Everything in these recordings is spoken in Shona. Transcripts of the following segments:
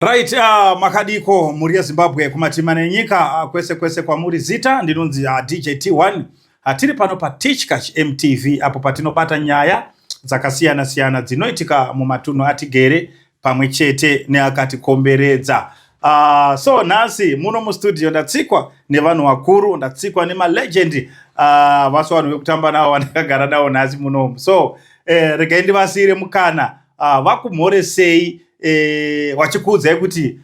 Right, makadiko mhuri yeZimbabwe kumatima nenyika, kwese kwese kwamuri. Zita ndinonzi DJ T1. Tiri pano paTichkach MTV apo patinobata nyaya dzakasiyana siyana dzinoitika mumatunhu atigere pamwe chete neakatikomberedza. So nhasi muno mustudio ndatsikwa nevanhu vakuru, ndatsikwa nemalegend, vaso vanhu vekutamba navo vandakagara navo nhasi munomu. So regai ndivasiyire mukana, vakumhoresei, wachikuudzai kuti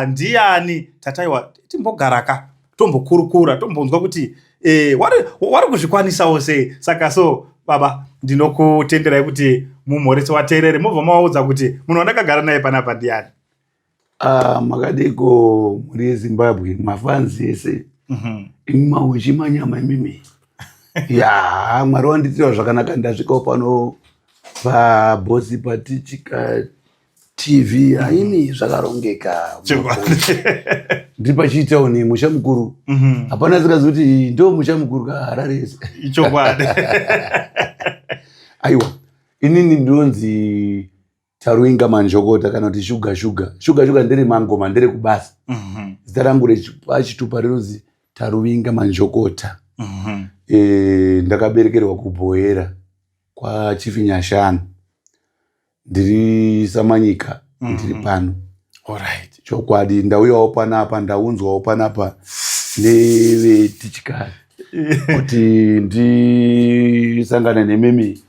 ndiani. Tataiwa timbogaraka, tombokurukura, tombonzwa kuti wari kuzvikwanisawo sei. Saka so baba, ndinokutenderai kuti mumhorese wateerere, mobva mavaudza kuti munhu wandakagara naye panapa ndiani. Ah, makadiko mhuri yeZimbabwe, mafans ese, imi mauchi manyama imimi. Ya, Mwari wanditira zvakanaka, ndasvikawo pano pabhosi paTichkach TV. Haimi, zvakarongeka. Ndiri pachiitauni, musha mukuru. Hapana zikazi kuti ndo musha mukuru kaHarare ese. Chokwadi. Aiwa, inini ndinonzi Taruinga Manjokota kana kuti Shuga Shuga. Shuga Shuga ndere mangoma, ndere kubasa. Zita rangu rechitupa rinonzi Taruvinga Manjokota. Ndakaberekerwa kuBhoera kwaChief Nyashanu, ndiri samanyika, ndiri pano. Chokwadi ndauyawo panapa, ndaunzwawo panapa neveTichkach kuti ndisangane nemimi,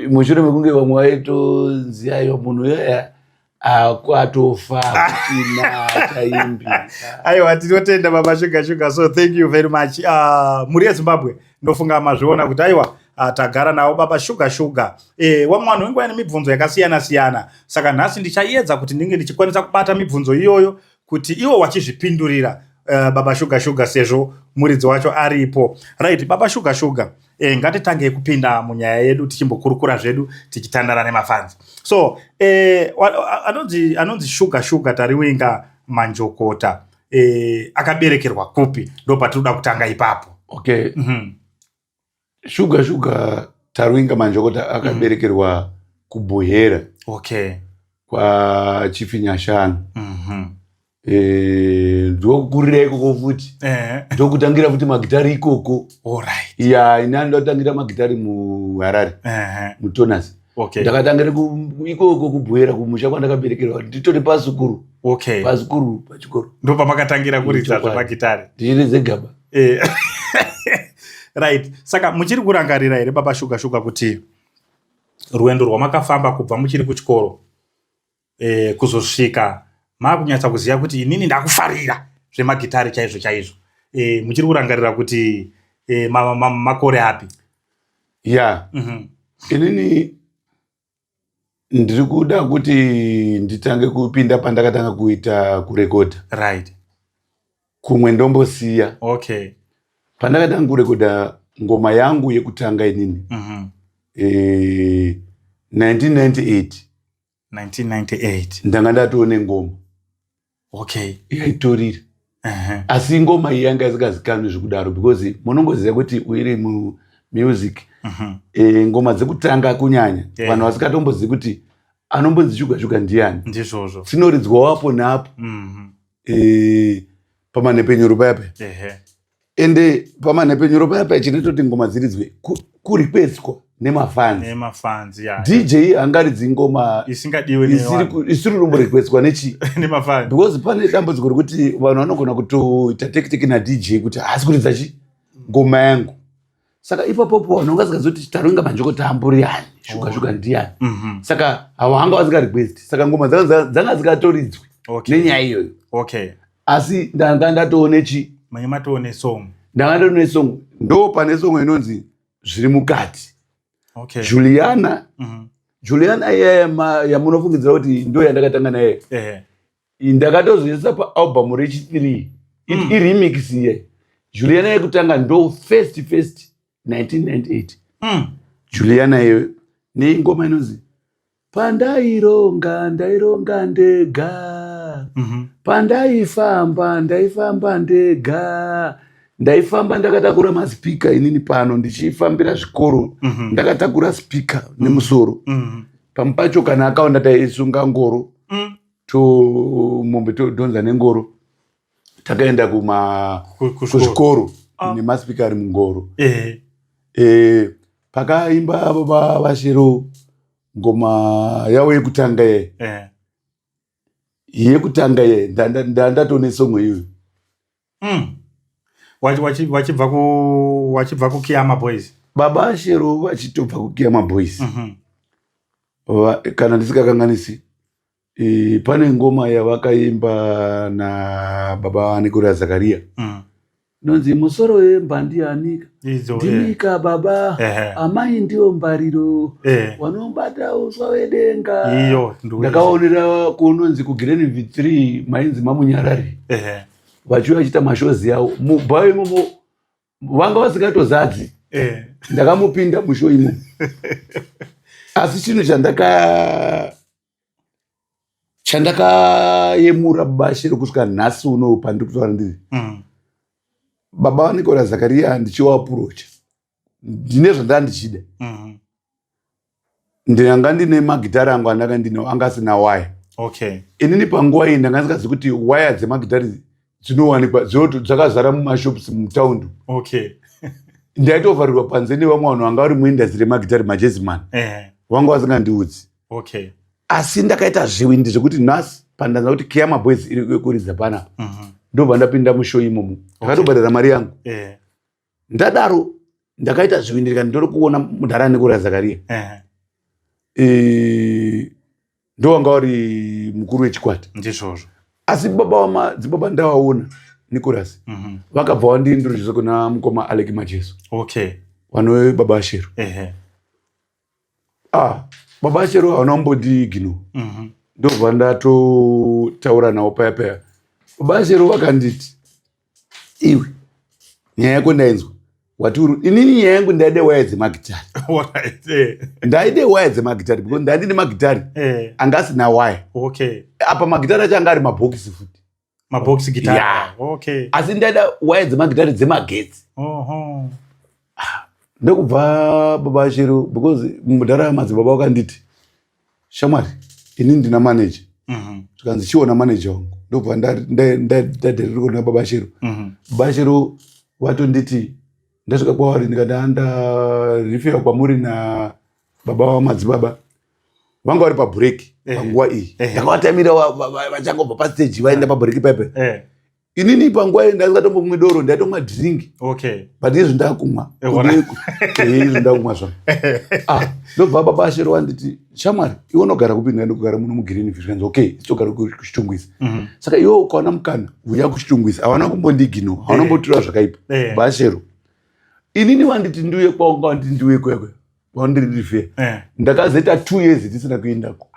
mushure mekunge vamwe vaitonzi aiwa, munhu iyaya akwatofa, kuchina chaimbi. Aiwa, tinotenda baba Shuga Shuga. So thank you very much. Mhuri yeZimbabwe, ndofunga mazviona kuti aiwa, tagara navo baba Shuga Shuga. Vamwe vanhu venguva nemibvunzo yakasiyana siyana, saka nhasi ndichaedza kuti ndinge ndichikwanisa kubata mibvunzo iyoyo kuti ivo wachizvipindurira, baba Shuga Shuga, sezvo muridzi wacho aripo. Right, baba Shuga Shuga, ngatitangei kupinda munyaya yedu, tichimbokurukura zvedu tichitandara nemafans. So anonzi Shuga Shuga Tariwinga Manjokota akaberekerwa kupi? Ndo patinoda kutanga ipapo. Okay. Shuga Shuga Taruinga Manjokota akaberekerwa kuBuhera, kwaChief Nyashanu. Ndokukurira ikoko futi, ndokutangira futi magitari ikoko. Ya, ini andotangira magitari muHarare, muTonas. Ndakatangira ikoko kuBuhera, kumusha kwandakaberekerwa, nditori pasukuru. Pasukuru, pachikoro. Ndo pamakatangira kuridza zvemagitari? Ndichiridze gaba. Right, saka muchiri kurangarira here, baba Shuga Shuga, kuti rwendo rwamakafamba kubva muchiri kuchikoro kuzosvika maakunyatsa kuziva kuti inini ndakufarira zvemagitari chaizvo chaizvo, muchiri kurangarira kuti makore api? Ya. Inini ndiri kuda kuti nditange kupinda pandakatanga kuita kurekodha. Kumwe ndombosiya. Pandakatanga kurekodha ngoma yangu yekutanga inini, 1998. 1998. Ndanga ndatoone ngoma yaitorira. Asi ngoma iyi yanga isingazikanwi zvekudaro, because munongoziva kuti uiri mumusic, ngoma dzekutanga kunyanya, vanhu vasingatombozivi kuti anombonzi Shuga Shuga ndiani. Ndizvozvo. Dzinoridzwawo apo neapo, pamanhepenyuro paya paya. Ende pamanhepenyuro paya paya, chinototi ngoma dziridzwe kurequestwa nemafans. Nemafans, ya. DJ angaridzi ngoma isingadiwe isiri kumborequestwa nechi nemafans. Because pane dambudziko rekuti vanhu vanogona kutoita tekiteki naDJ kuti haasi kuridza chi ngoma yangu. Saka ipapopo vanhu vangasikazoti Taruinga Manjokota ambori ani, Shuga Shuga ndiani. Saka hawanga vasingarequest, saka ngoma dzanga dzikatoridzwe nenyaya iyoyo. Asi ndanga ndatoone chi Manye matoone song. Ndanga ndatoone song. Ndo pane song inonzi "Zviri Mukati". Juliana. Juliana iyaya yamunofungidzira kuti ndo yandakatanga naye, ndakatozoisa paalbum rechi3. Iremix iye. Juliana yekutanga ndo first first 1998. Juliana iyoyo neingoma inonzi "Pandaironga ndaironga ndega, pandaifamba ndaifamba ndega, ndaifamba ndakatakura maspeaker inini pano, ndichifambira zvikoro, ndakatakura speaker nemusoro." Pamwe pacho kana akaona, taisunga ngoro. To mombe todhonza nengoro, takaenda kuma kuzvikoro nemasipika ari mungoro. Pakaimba baba vaShero ngoma yavo yekutanga ye yekutanga ye, ndandatone song iyoyo. Wachibva kuKiama Boys? Baba Shero vachitobva kuKiama Boys. Kana ndisikakanganisi, pane ngoma yavakaimba nababa Nicolas Zakaria inonzi "Musoro wemba ndianika". Idzo. Ndimika baba. Amai ndiyo mbariro, wanobata uswa wedenga. Iyo nduwe. Ndakaonera kunonzi kuGreen V3, mainzi mamunyarari, vachiuya vachiita mashows yavo mubhayo imomo, vanga vasingatozadzi. Ndakamupinda mushow imomo, asi chinhu chandakayemura bashiro kusvika nhasi uno pandiri kutaura ndiri baba vaNicolas Zakaria ndichivaapproacha, ndine zvandanga ndichida. Ndanga ndine magitari angu andanga ndinawo, anga asina waya. Inini panguva iyi ndanga ndisikazivi kuti waya dzemagitari dzinowanikwa, dzakazara mumashops mutaundi. Ndaitovharirwa panze nevamwe vanhu vanga vari muindustry remagitari, majazzman, vanga vasingandiudzi. Asi ndakaita zviwindi zvekuti nhasi pandanza kuti Kiama Boys iri kuridza panapa, ndobva ndapinda mushow imomo, ndakatobhadhara mari yangu. Ndadaro ndakaita zviwindi ndikati ndori kuona mudhara Nicolas Zakaria. Ndowanga uri mukuru wechikwata. Ndizvozvo. Asi baba wamadzibaba ndavaona Nicolas, vakabva vandiintroduce kuna mukoma Alec Macheso, vanove baba Ashero. Ah, baba Ashero havana kumbondiignore. Ndobva ndatotaura navo paya paya. Baba Ashero vakanditi, "Iwe, nyaya yako ndainzwa, wati uri inini nyaya yangu ndaide waya dzemagitari." Ndaide waya dzemagitari because ndandine magitari anga asina waya. Apa magitari acho anga ari mabhokisi futi. Mabox guitar. Yeah. Asi ndaida waya dzemagitari dzemagetsi. Ndokubva baba Shero, because mudhara madzibaba wakanditi, "Shamwari, inini ndina manager." Zvikanzi, "Chiona manager wangu." Ndobva ndadhererwa kuna baba Shero. Baba Shero vatonditi, ndasvika kwavari ndikati, "Andarifira kwamuri na baba vamadzibaba." Vanga vari pabreak panguva iyi. Ndakavatamira vachangobva pastage, vaenda pabreak pepe. Inini panguva iyi ndasingatombomwi doro, ndaitomwa drink. But izvi ndakumwa. Izvi ndakumwa zvangu. Ah, ndobva baba Ashero vanditi, "Shamwari, iwe unogara kupi?" Ndaenda kugara muno muGreen. Zvikanzi, "Okay, togara kuChitungwiza. Saka iwe ukaona mukana, uya kuChitungwiza." Havana kumbondiignore, havana kumbotura zvakaipa. Baba Ashero inini vanditi ndiuye kwaunga, vanditi ndiuye kwekwe kwandiri. Ndakazoita 2 years tisina kuendako,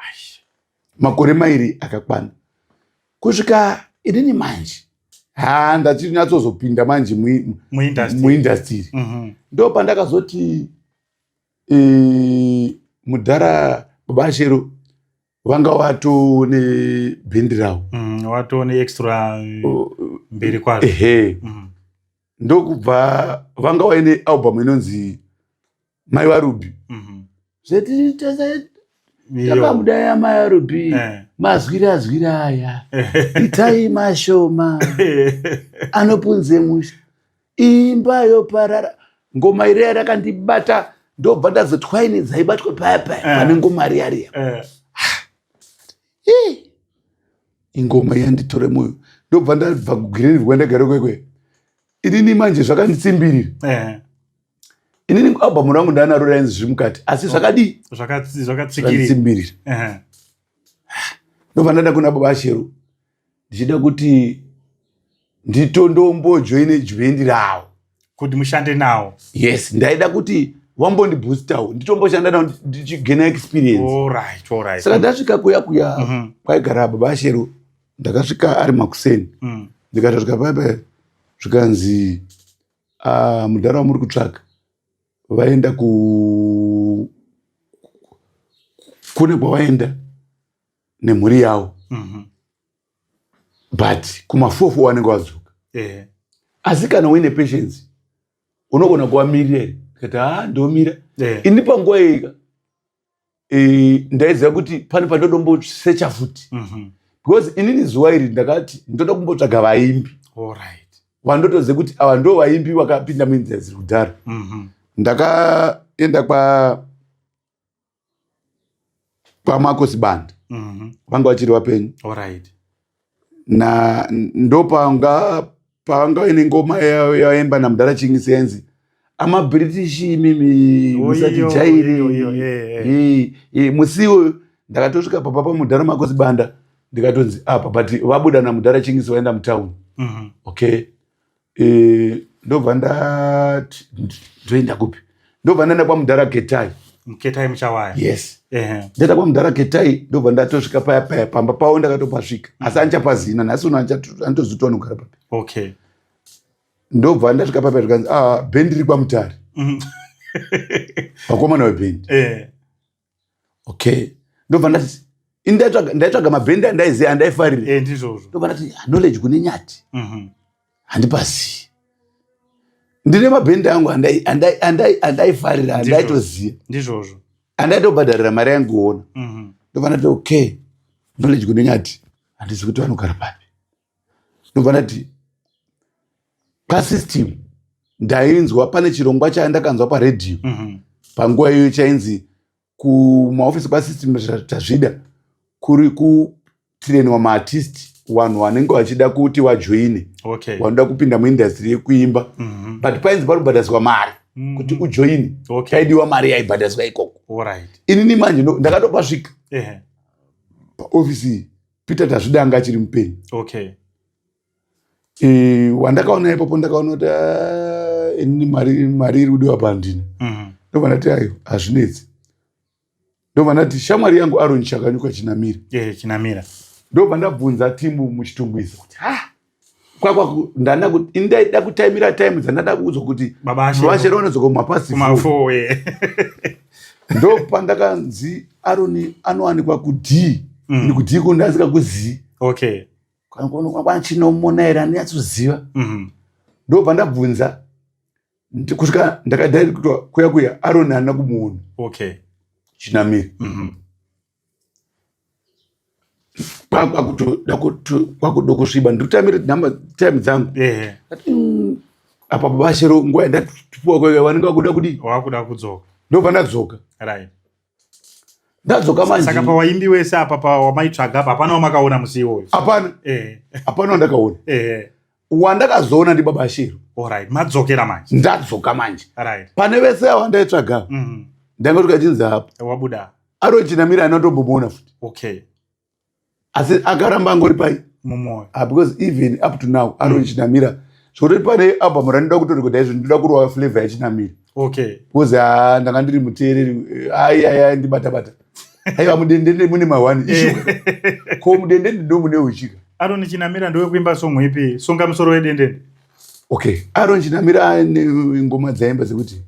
makore 2 akakwana, kusvika inini manje, ha, ndachinyatsozopinda manje muindustry. Muindustry. Ndo pandakazoti mudhara baba Ashero vanga watone bhendi ravo. Watone extra mberi kwazvo. Ehe. Ndokubva vanga vaine album inonzi "Mai Varubi". Zvetitese takamudaya mai Varubi. Mazwiri azwiri aya, itai mashoma anopunze musha, imba yoparara. Ngoma iriya rakandibata, ndobva ndazotwaini dzaibatwa paya paya pane ngoma riya riya. Ingoma yanditore mwoyo. Ndobva ndabva kuGreen kwandagara kwekwe. Inini manje zvakanditsimbirira. Inini album rangu ndanaro rainzi "Zviri Mukati", asi zvakadii? Zvakatsikirira. Zvakanditsimbirira. Ndobva ndada kuna baba Ashero ndichida kuti nditondombojoine bhendi ravo. Kuti mushande nawo. Yes, ndaida kuti vambondiboostawo, nditomboshanda navo ndichigaina experience. All right. Saka ndasvika kuya kuya kwaigara baba Ashero, ndakasvika ari makuseni. Ndikatosvika paipa, zvikanzi, "Ah, mudhara wamuri kutsvaka vaenda ku kune kwavaenda nemhuri yavo, but kumafofo vanenge vadzoka. Asi kana uine patience unogona kuvamirira here?" Ndikati, "Ha, ndomira." Ini panguva iyika ndaiziva kuti pane pandodombosecha futi. Because inini zuva iri ndakati ndoda kumbotsvaga vaimbi vandotoziva kuti ava ndo vaimbi vakapinda muindustry kudhara. Ndakaenda kwa kwaMarcos Banda. Vanga vachiri vapenyu. Na ndopanga panga ine ngoma yaimba namudhara Chingisi yainzi "Amabritish imimi musati jaire". Musi iwoyo ndakatosvika papa pamudhara Marcos Banda, ndikatonzi apa, but vabuda namudhara Chingisi, vaenda mutauni. Okay, ndobva ndati ndoenda kupi? Ndobva ndaenda kwamudhara Ketai. Ketai Muchawaya. Yes. Ndaenda kwamudhara Ketai, ndobva ndatosvika paya paya pamba pavo. Ndakatopasvika, asi andichapazina nhasi uno, anditozivi anogara papi. Ndobva ndasvika paya, zvikanzi, "Ah, bhendi riri kwaMutare." Vakomana vebhendi. Okay, ndobva ndati ini ndaitsvaga mabhendi andaiziva, andaifarira. Ndizvozvo. Ndobva ndati, "Ah, Knowledge kune Nyati handipasi, ndine mabhendi angu andaifarira, andaitoziva, andaitobhadharira mari yangu kuona." Ndobva ndati, "Okay, Knowledge kune Nyati handisi kuti vanogara papi." Ndobva ndati pasystem ndainzwa pane chirongwa chandakanzwa paredhiyo panguva iyoyo chainzi kumaofisi kwasystem Tazvida kuri kutrainwa maartist, vanhu vanenge vachida kuti vajoine, vanoda kupinda muindustry yekuimba. But painzi pari kubhadhariswa mari kuti ujoine. Taidiwa mari yaibhadhariswa ikoko. Inini manje ndakatopasvika paofisi iyi, Peter Tazvida anga achiri mupenyu. Wandakaona ipapo, ndakaona kuti, ah, inini mari iri kudiwa pandini. Ndobva ndati, "Ayo hazvinetsi." Ndobva ndati shamwari yangu Aron Chakanyuka Chinamira. Chinamira. Ndobva ndabvunza timu muChitungwiza kuti ha kwakwa ndanda kuti ini ndaida kutaimira time dzandada kuudzwa kuti Baba Ashero. Vashero vanodzoka kumapasi. Kumafo. Ndopandakanzi Aroni anowanikwa kuD. Ini kuD kundasikakuzivi. Kwachinomona here anonyatsoziva? Ndobva ndabvunza kusvika ndakadairitwa kuya kuya, Aroni haana kumuona. Chinamira. Kwakuda kusviba, ndikutamire nhamba time dzangu. Ndati, apa Baba Shero nguva yandatipuwa kwega vanenge vakuda kudii?" Wakuda kudzoka. Ndobva ndadzoka. Ndadzoka manje. Saka pawaimbi wese apa pawamaitsvaga apa, hapana wamakaona musi iwoyo? Hapana. Hapana wandakaona. Wandakazoona ndi Baba Shero. Alright, madzokera manje. Ndadzoka manje. Pane vese ava ndaitsvaga, ndanga tikachinzi apa Wabuda. Aro Chinamira anotombomuona futi. Asi akaramba angori pai Mumwoyo. Ah, because even up to now Aaron Chinamira, zvekuti pane album randinoda kutorekodha izvo, ndinoda kurova flavor yaChinamira. Because ah, ndanga ndiri muteereri, ai ai ai, ndibata bata, aiwa, mudendende mune mahwani ishuga, ko mudendende ndo mune uchika. Aaron Chinamira ndowekuimba song ipi? "Sunga musoro wedendende"? Okay, Aaron Chinamira ane ngoma dzaimba dzekuti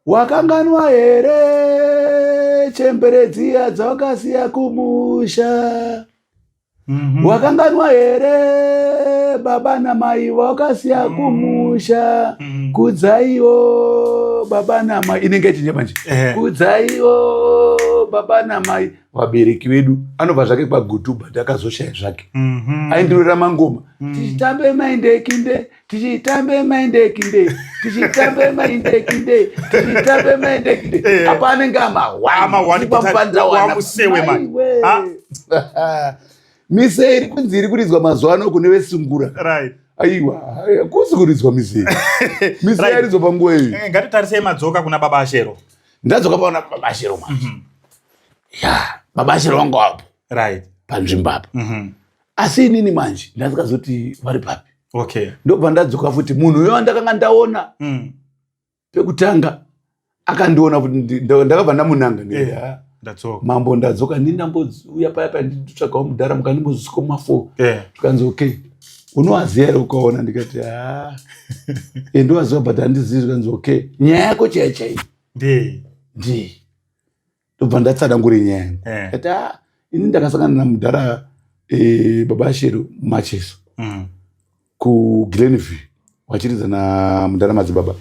"Wakanganwa here chembere dziya dzawakasiya kumusha? Wakanganwa here baba namai wakasiya kumusha? Kudzaiwo baba namai." Inenge ichinja manje. "Kudzaiwo baba namai." Vabereki vedu, anobva zvake kwaGutu, but akazoshaya zvake. Aindorera mangoma, "Tichitambe maindekinde, tichitambe maindekinde, tichitambe maindekinde, tichitambe maindekinde." Apa anenge Amahwani. Wamusewe manje. Amahwani. Mise iri kunzi iri kuridzwa mazuva ano kune vesungura. Aiwa, kusi kuridzwa mise, mise yaridzwa panguva iyo. Ngatitarisei madzoka kuna Baba Ashero. Ndadzoka paona Baba Ashero manje. Ya, Baba Ashero wangu apo panzvimbo apa. Asi inini manje ndasingazoti vari papi. Ndobva ndadzoka futi, munhu uyo wandakanga ndaona pekutanga akandiona futi, ndakabva ndamunanga ndikati, "Ah, Ndadzoka. mambo, ndadzoka, ndini ndambouya paya paya nditsvagawo mudhara, mukandimbozosvika muma4." Zvikanzi, "Okay, unowaziva here ukaona?" Ndikati, "Ha, ndowaziva, but handizivi." Zvikanzi, "Okay, nyaya yako chaiyo chaiyo Ndei? Ndii." Ndobva ndatsanangure nyaya yangu. Kati, "Ah, ini ndakasangana namudhara Baba Shero Macheso kuGlenview." Wachiridza namudhara madzibaba.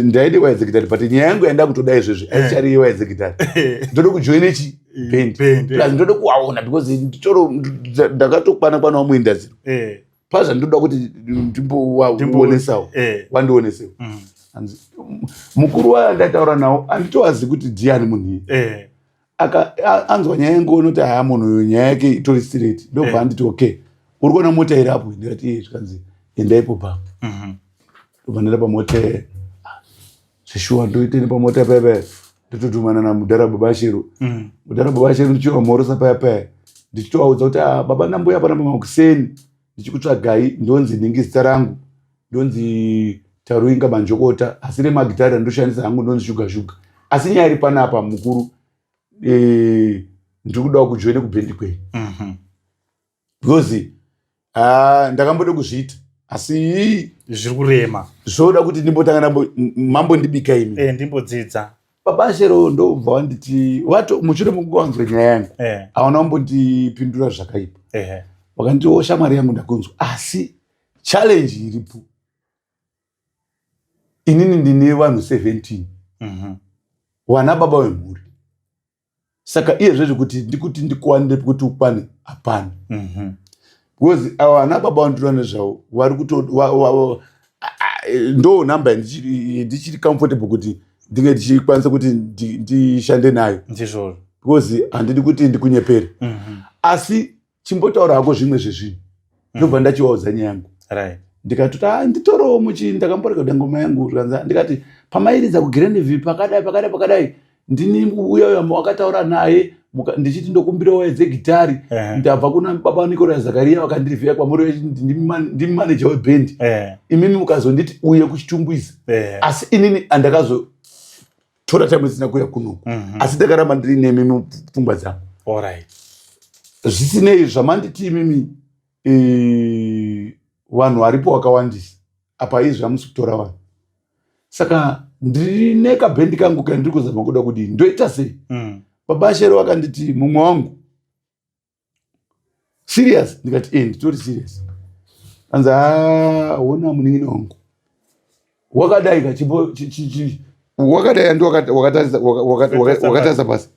Ndaide waidze gitari, but nyaya yangu yanda kutoda izvezvi aichari yewaidze gitari. Ndoda kujoine chi band, plus ndoda kuwaona because nditoro ndakatokwana kwanawo muindustry. Pazvandoda kuti ndimboonesawo, wandionesewo. Mukuru wayo andaitaura nawo anditowazi kuti ndiani munhu iyi. Anzwa nyaya yangu, onoti, "Haya, munhu uyu nyaya yake itori straight." Ndobva anditi, "Okay, uri kuona mota iri apo?" Ndikati, "Iye." Zvikanzi, "Endaipo papo." Ndobva ndaenda pamota. Zveshuwa, ndoiteni pamota paya paya, ndototumana namudhara baba Shero. Mudhara baba Shero ndichivamhorosa paya paya, ndichitovaudza kuti, "Ah, baba nambuya, panapa makuseni ndichikutsvagai. Ndonzi ndingi, zita rangu ndonzi Taruinga Manjokota, asi remagitari andoshandisa hangu ndonzi Shuga Shuga. Asi nyaya iri panapa, mukuru, ndiri kudawo kujoine kubhendi kwenyu because ndakambode kuzviita, asi zviri kurema." Zvoda kuti ndimbotanga mambondibika imi. Ndimbodzidza. Baba Shero ndobva wanditi wato mushure mekunge wanzwa nyaya yangu, hauna kumbondipindura zvakaipa. Wakandiwo, "Shamwari yangu, ndakunzwa, asi challenge iripo, inini ndine vanhu 17 wana baba vemhuri. Saka iye zvezvi kuti ndikuti ndikuwanire pekuti ukwane, hapana, because ava vana baba vanditora nezvavo vari kuto ndo nhamba yandichiri comfortable kuti ndinge ndichikwanisa kuti ndishande nayo, Ndizvozvo. because handidi kuti ndikunyepere. Asi chimbotaura hako zvimwe zvezvinhu." Ndobva ndachivaudza nyaya yangu. Ndikatoti, "Ah, nditorewo muchi ndakamborekodha ngoma yangu." Zvikanzi, ndikati, "Pamairidza kuGrandview pakadai pakadai pakadai, ndini uya uya wakataura naye, ndichiti ndokumbirawo dzegitari. Ndabva kuna baba Nicolas Zakaria, vakandirivhiya kwamuri vachiti ndimi manager webhendi. Imimi mukazonditi uye kuChitungwiza, asi inini andakazotora time isina kuuya kunoku, asi ndakaramba ndiri nemi mupfungwa dzangu. Zvisinei, zvamanditi imimi, vanhu varipo vakawandisa apa, izvi hamusi kutora vanhu. Saka ndine kabhendi kangu kandiri kuzama kuda kudii, ndoita sei?" Baba Shero vakanditi, "Mumwe wangu, serious?" Ndikati, "E, nditori serious." Anzi, "Ona munin'ina wangu, wakadai kachimbo wakadai, andi wakatarisa wakatarisa pasi."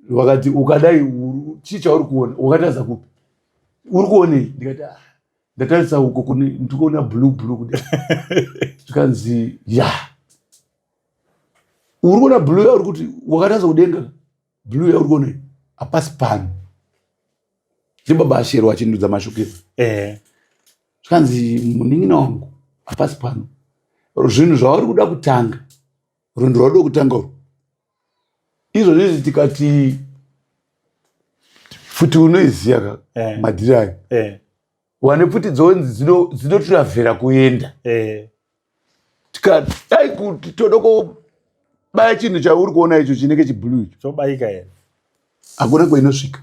Wakati, "Ukadai, chii chauri kuona? Wakatarisa kupi? Uri kuonei?" Ndikati, "Ah, ndatarisa uko kune ndikuona blue blue kudai." Tikanzi, "Ya, uri kuona blue yauri kuti wakatarisa kudenga, blue yauri kuona hapasi pano." Ndibaba Ashero achindudza mashoko. Zvikanzi, "Munin'ina wangu, hapasi pano. Zvinhu zvauri kuda kutanga, rwendo rwauda kutanga urwu izvozvo izvi, tikati futi unoiziya ka, madhiri ayo, wane pfuti dzonzi dzinoturavhera kuenda. Tikadai kuti toda kubaya chinhu chauri kuona icho chinenge chiblue icho, Chobayika here? Hakuna kwainosvika,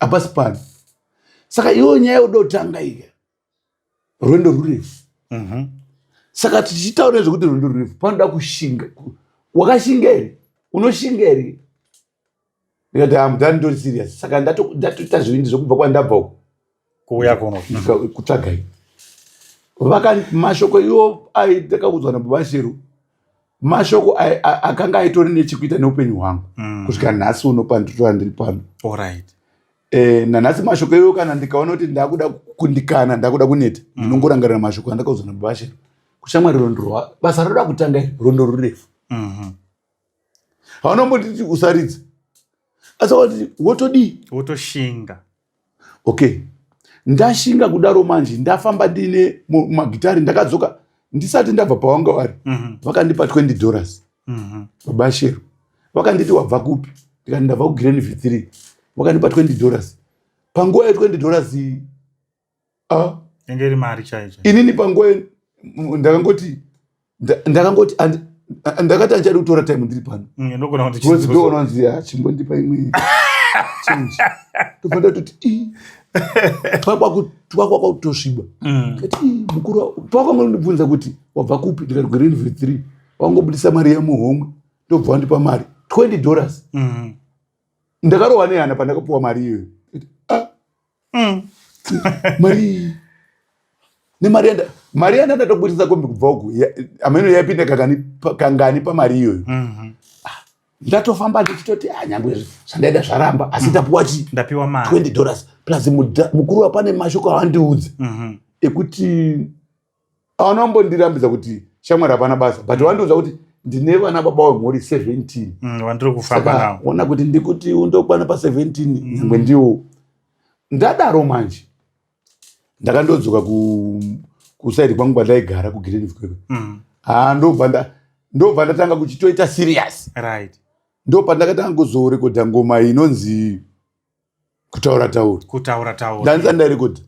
hapasi pano. Saka iwo nyaya yoda kutanga iya, rwendo rurefu. Saka tichitaura nezvekuti rwendo rurefu, panoda kushinga. Wakashinga here? Unoshinga here?" Ndikati, "Ah, mudhani, ndori serious. Saka ndatoita zvivindi zvekubva kwandabva uko kuuya kuno kutsvagai." Vaka mashoko iwo aitakaudzwa nababa Shero, mashoko akanga aitori nechekuita neupenyu hwangu kusvika nhasi uno panditora ndiri pano. Nanhasi mashoko iwo, kana ndikaona kuti ndakuda kukundikana, ndakuda kuneta, ndinongorangarira mashoko andakaudzwa nababa Shero, "Kushamwari, rwendo rwa basa roda kutanga iri, rwendo rurefu. Hauna mbotiti usaridza, asi wakati wotodii?" Wotoshinga. Okay, ndashinga kudaro manje, ndafamba ndine magitari, ndakadzoka. Ndisati ndabva pawanga vari, vakandipa $20. Baba Shero vakanditi, "Wabva kupi?" Ndikati, "Ndabva kuGrand V3." Vakandipa $20. Panguva ye$20 iyi, ah, Inge iri mari chaicho. Inini panguva ndakangoti ndakati handichadi kutora time ndiri pano. Ndogona kuti because ndoona nzi, "Ah, chimbondipa imwe change." Tobva ndatoti, "Ii." Twakwa kwakutosviba. Kati, "Ii, mukuru." Pawakangondibvunza kuti wabva kupi, ndikati Green V3, wangobudisa mari yemuhomwe, ndobva wandipa mari $20. Ndakarohwa nehana pandakapuwa mari iyoyo. Ndikati, "Ah, mari iyi." Nemari yanda mari yanda ndatobudisa kombi kubva uku ameno yaipinda kakani kangani pamari iyoyo. Ah, ndatofamba ndichitoti ah, nyangwe zvandaida zvaramba asi ndapuwa chi ndapiwa mari $20 plus mukuru wapane mashoko awandiudza ekuti anombondirambidza kuti shamwari hapana basa, but wandiudza kuti ndine vana baba vemhuri 17 Wandiri kufamba nawo. Ona kuti ndikuti undokwana pa 17 nyangwe ndiwo ndadaro. Manje ndakandodzoka kusaidi kwangu kwandaigara kuGreen Kwekwe. Ha, ndobva ndatanga kuchitoita serious. Ndo pandakatanga kuzorekodha ngoma inonzi Kutaura Taura. Kutaura Taura. Ndandisati ndairekodha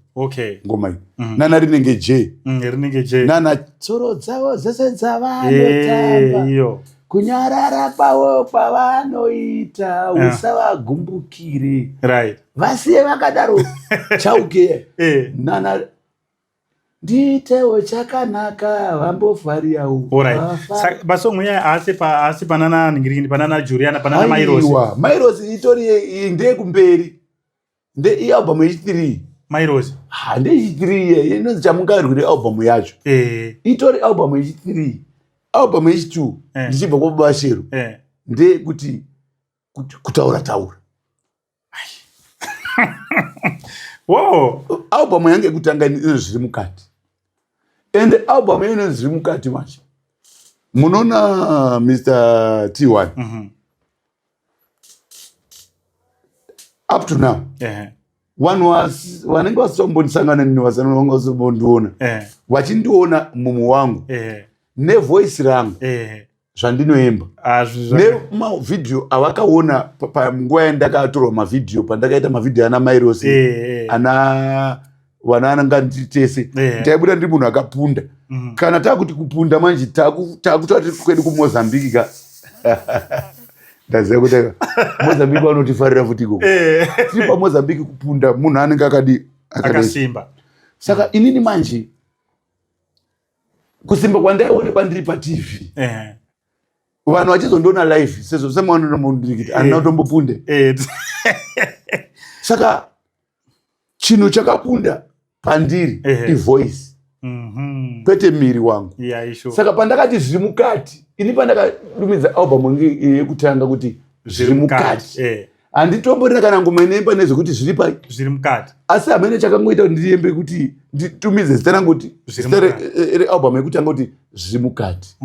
ngoma iyi. Nana Rinenge J. Rinenge J. Nana tsoro dzavo dzese dzavanotamba, Iyo. Kunyarara kwavo kwavanoita, usavagumbukire, vasiye vakadaro, chauke. Nana ndiitewo chakanaka, vambofariyawo. Alright, masong iya haasi panana nhingirini, panana Juliana, panana Mairosi? Aiwa, Mairosi itori ndeyekumberi, nde ialbum yechi3. Mairosi? Ha, ndeyechi3 iye inonzi Chamungarwire, album yacho. Itori album yechi3. Album yechi2 ndichibva kwababa Shero ndeyekuti Kutaura Taura. Album yange yekutanga ino Zviri Mukati, and album iyo inonzi Zviri Mukati manje munoona, Mr T1, up to now vanhu vanenge vasitombondisangana nini, vasanga vasimbondiona, vachindiona mumwe wangu nevoice rangu, zvandinoemba Ah, nemavhidhiyo avakaona panguva yandakatorwa mavhidhiyo, pandakaita mavhidhiyo ana Mairosi, ana vana ananga nditese, ndaibuda ndiri munhu akapunda. Kana takuti kupunda manje, takuta tiri kwedu kuMozambiki ka. Ndaziva kuti Mozambiki vanotifarira futi ikoko. Tiri paMozambiki, kupunda munhu anenge akadi akadai. Akasimba. Saka inini manje kusimba kwandaiona ndiri paTV, vanhu vachizondiona live sezvo semaononomundikiti handina kutombopunde. Saka chinhu chakapunda pandiri ivoice, kwete miri wangu. Yeah, sure. Saka pandakati Zviri Mukati, ini pandakadumidza album yekutanga kuti Zviri Mukati, handitomborina kana ngoma inoemba nezvekuti zviri pai. Zviri mukati. Asi hamene chakangoita kuti ndiembe kuti nditumidze zita rangu kuti Zviri zita Mukati. Realbum yekutanga kuti Zviri Mukati.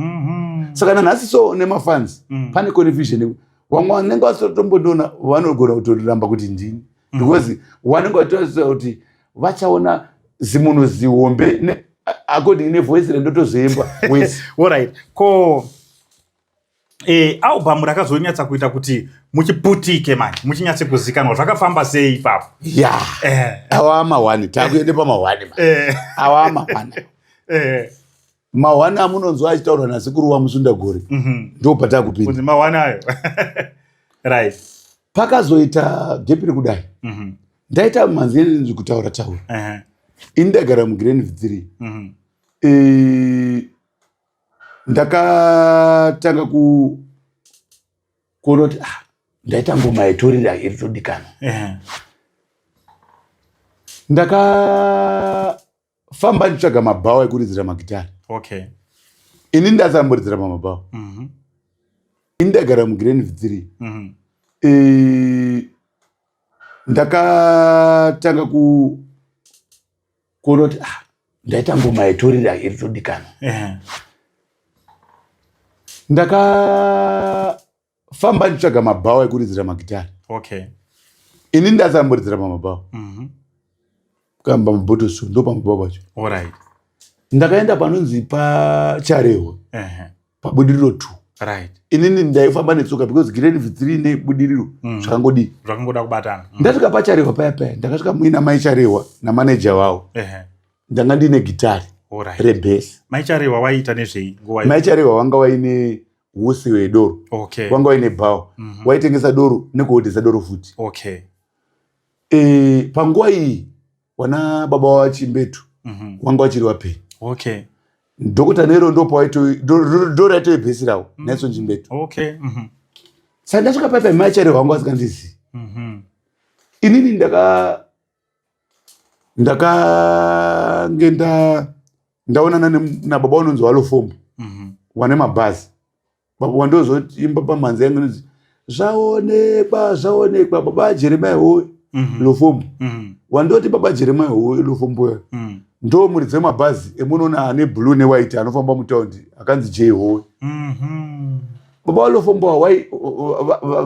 Saka nanhasi so nemafans pane confusion. Vamwe vanenge vasitotombondiona vanogona kutoramba kuti ndini, because vanenge vatoziva kuti vachaona zimunhu zihombe according nevoice rendotozoemba wese. Alright, ko album rakazonyatsa kuita kuti muchiputike manje, muchinyatse kuzikanwa, zvakafamba sei ipapo? Ya, awa mahwani, takuende pamahwani ma. Awa mahwani. Mahwani amunonzwa achitaurwa nasekuru waMusundagore, ndo patakupinda. Kunzi mahwani ayo, right. Pakazoita gap rekudai, ndaita mhanzi yenzi Kutaura Taura. Ini ndagara muGrand 3. Ndakatanga kuona kuti ah, ndaita ngoma yetorira iri todikanwa. Ndakafamba ndichitsvaga mabhawa ekuridzira magitari. Ini ndasamboridzira pamabhawa. Ini ndagara muGrand 3. Ndakatanga kuona kuti ah, ndaita ngoma yetorira iri todikanwa. Ndakafamba ndichitsvaga mabhawa ekuridzira magitari. Ini ndasamboridzira pamabhawa. Kamba mabhotosu ndo pamabhawa pacho. Ndakaenda panonzi paCharehwa, paBudiriro 2. Inini ndaifamba netsoka because Grade 3 neBudiriro zvakangodii? Zvakangoda kubatana. Ndasvika paCharehwa paya paya, ndakasvika muina mai Charehwa namaneja wavo. Ndanga ndine gitari rebass. Mai Charehwa waiita nezvei nguva iyo? Mai Charehwa vanga vaine usi wedoro. Vanga vaine bhawa. Waitengesa doro nekuhodhesa doro futi. Panguva iyi wana baba waChimbetu wanga vachiri vapenyu. Dhokota Nero ndo raitoibhesi ravo, Nelson Chimbetu. Saka ndasvika paipai, mai Charehwa vanga vasingandizivi. Inini ndakange nda Ndaonana nababa unonzi waLofombo, wane mabhazi. Baba wandozoimba pamhanzi yangu inonzi "Zvaonekwa, zvaonekwa", baba Jeremia Howe Lofombo. Wandoti baba Jeremia Howe Lofombo yo, ndo muridzi wemabhazi emunoona ane blue newhite anofamba mutaundi, akanzi J Howe. Baba vaLofombo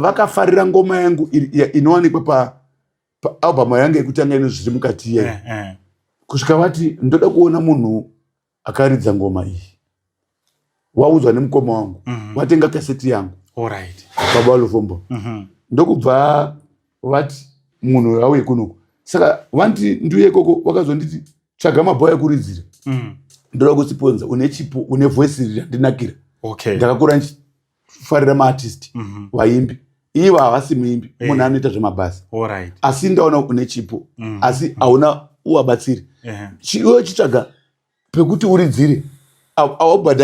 vakafarira ngoma yangu inowanikwa paalbum yangu yekutanga ino "Zviri mukati" iyayi, kusvika vati, "Ndoda kuona munhu akaridza ngoma iyi." Waudzwa nemukoma wangu, watenga kaseti yangu. Baba vaLofombo ndokubva vati munhu auye kunoku. Saka vanti ndiuye ikoko, vakazonditi, "Tsvaga mabhoyi ekuridzira, ndoda kusiponza, une chipo, une voice randinakira." Ndakakura ndichifarira maartist, vaimbi. Ivo havasi muimbi, munhu anoita zvemabhasi, asi ndaona une chipo, asi hauna uwabatsiri. Iwe chitsvaga pekuti uridzire, aubhadhari.